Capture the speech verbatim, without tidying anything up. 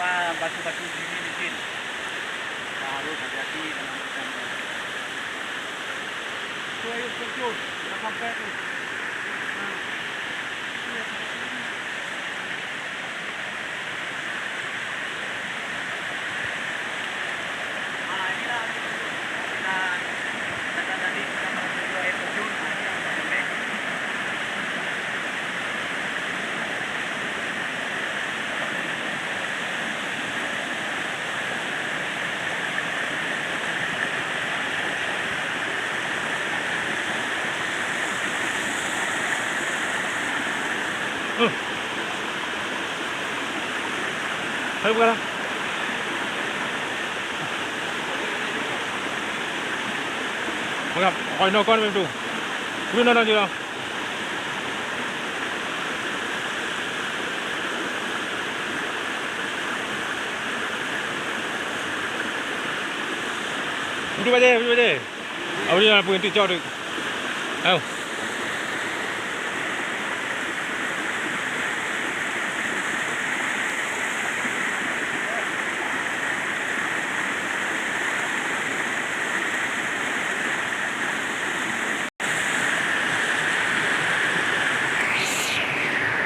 Ah, batu-batu gini licin. Kita harus hati-hati dalam menerjang. Tu air terjun, dah sampai tu. Ah, inilah air terjun. Kita, kita tadi sudah menuju air terjun. Nah, ini yang paling baik. Hai, buka lah. Buka, kau inoe kon tu. Kuwi nana je lah. Udah aja, udah aja. Awak ni nak berhenti cok tu. Au.